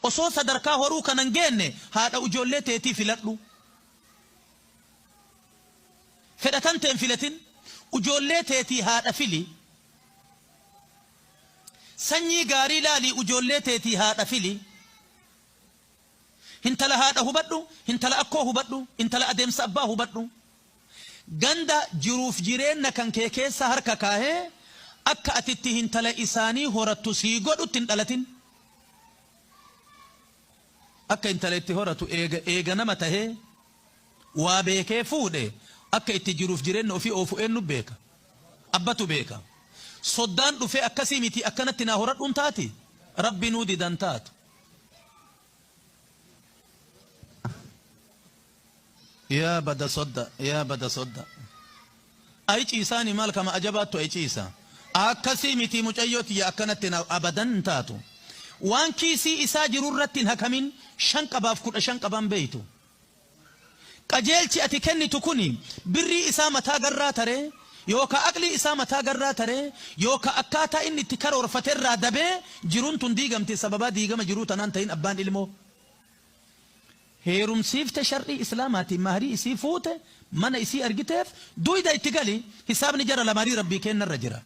Osoo sadarkaa horuu kana hin geenne haadha ujoollee teetii filadhu. Fedha tantee hin filatin. Ujoollee teetii haadha fili. Sanyii gaarii laalii ujoollee teetii haadha fili. Hintala haadha hubadhu, hintala akkoo hubadhu, intala adeemsa abbaa hubadhu. Ganda jiruuf jireenna kan kee keessa harka kaahee akka ati itti hintala isaanii horattu sii godhutti hin dhalatin. Akka intala itti horatu eega eega nama tahee waa beekee fuudhe akka itti jiruuf jireenna ofii oofu eennu beeka? Abbatu beeka. Soddaan dhufee akkasii mitii akkanatti naa horadhuun taati? Rabbinuu didan taatu. Yaa bada sodda yaa bada sodda. Ay ciisaani maal kama ajabaattu ay ciisa. Akkasii mitii mucayyoo tiyya akkanatti na abadan hin taatu. Waan kiisii isaa jiru irratti hin hakamin 5 qabaaf 15 qabaan beeytu. Qajeelchi ati kennitu kuni birrii isaa mataa garraa taree yookaa aqlii isaa mataa garraa taree yookaa akkaataa inni itti karoorfate irraa dabee jiruun tun diigamti sababaa diigama jiruu tanaan tahin abbaan ilmoo heerumsiifte shar'ii islaamaatiin mahrii isii fuute mana isii argiteef duyda itti gali hisaabni jara lamaanii Rabbii keennarra jira.